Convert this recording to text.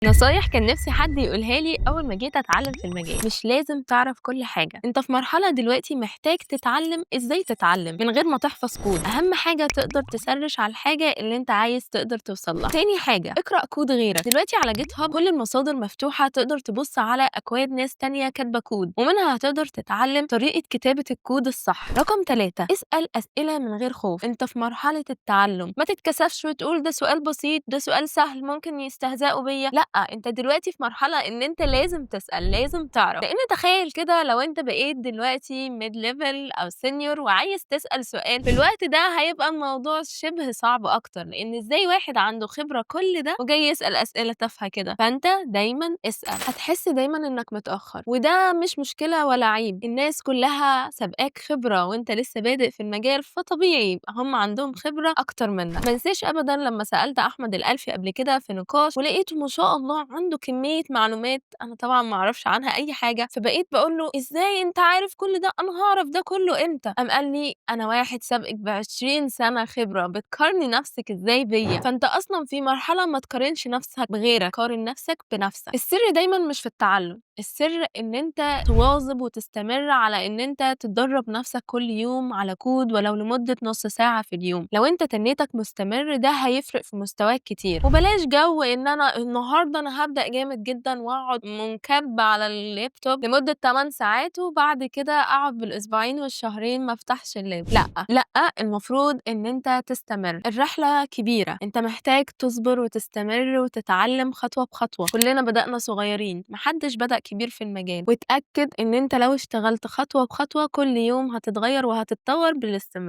نصايح كان نفسي حد يقولها لي أول ما جيت أتعلم في المجال. مش لازم تعرف كل حاجة، أنت في مرحلة دلوقتي محتاج تتعلم إزاي تتعلم من غير ما تحفظ كود. أهم حاجة تقدر تسرش على الحاجة اللي أنت عايز تقدر توصل لها. تاني حاجة، اقرأ كود غيرك. دلوقتي على GitHub كل المصادر مفتوحة، تقدر تبص على أكواد ناس تانية كاتبة كود، ومنها هتقدر تتعلم طريقة كتابة الكود الصح. رقم 3، اسأل أسئلة من غير خوف. أنت في مرحلة التعلم، ما تتكسفش وتقول ده سؤال بسيط، ده سؤال سهل، ممكن يستهزئوا بيا. لا، انت دلوقتي في مرحلة ان انت لازم تسأل، لازم تعرف. لان تخيل كده لو انت بقيت دلوقتي mid level او senior وعايز تسأل سؤال في الوقت ده، هيبقى الموضوع شبه صعب اكتر، لان ازاي واحد عنده خبرة كل ده وجاي يسأل اسئلة تافهة كده؟ فانت دايما اسأل. هتحس دايما انك متأخر، وده مش مشكلة ولا عيب. الناس كلها سابقاك خبرة وانت لسه بادئ في المجال، فطبيعي يبقى هم عندهم خبرة اكتر منك. ما انساش ابدا لما سألت احمد الالفي قبل كده في نقاش، ولقيته ما شاء الله عنده كمية معلومات انا طبعا ما اعرفش عنها اي حاجة، فبقيت بقول له: ازاي انت عارف كل ده؟ انا هعرف ده كله امتى؟ قام قال لي: انا واحد سابقك ب20 سنة خبرة، بتقارني نفسك ازاي بيا؟ فانت اصلا في مرحلة ما تقارنش نفسك بغيرك، قارن نفسك بنفسك. السر دايما مش في التعلم، السر ان انت تواظب وتستمر على ان انت تدرب نفسك كل يوم على كود، ولو لمدة نص ساعة في اليوم. لو انت تنيتك مستمر، ده هيفرق في مستواك كتير. وبلاش جو ان انا النهارده انا هبدأ جامد جدا واقعد منكب على اللابتوب لمدة 8 ساعات، وبعد كده اقعد بالاسبوعين والشهرين ما افتحش اللاب. لا لا، المفروض ان انت تستمر. الرحلة كبيرة، انت محتاج تصبر وتستمر وتتعلم خطوة بخطوة. كلنا بدأنا صغيرين، محدش بدأ كبير في المجال. واتأكد ان انت لو اشتغلت خطوة بخطوة كل يوم، هتتغير وهتتطور بالاستمرار.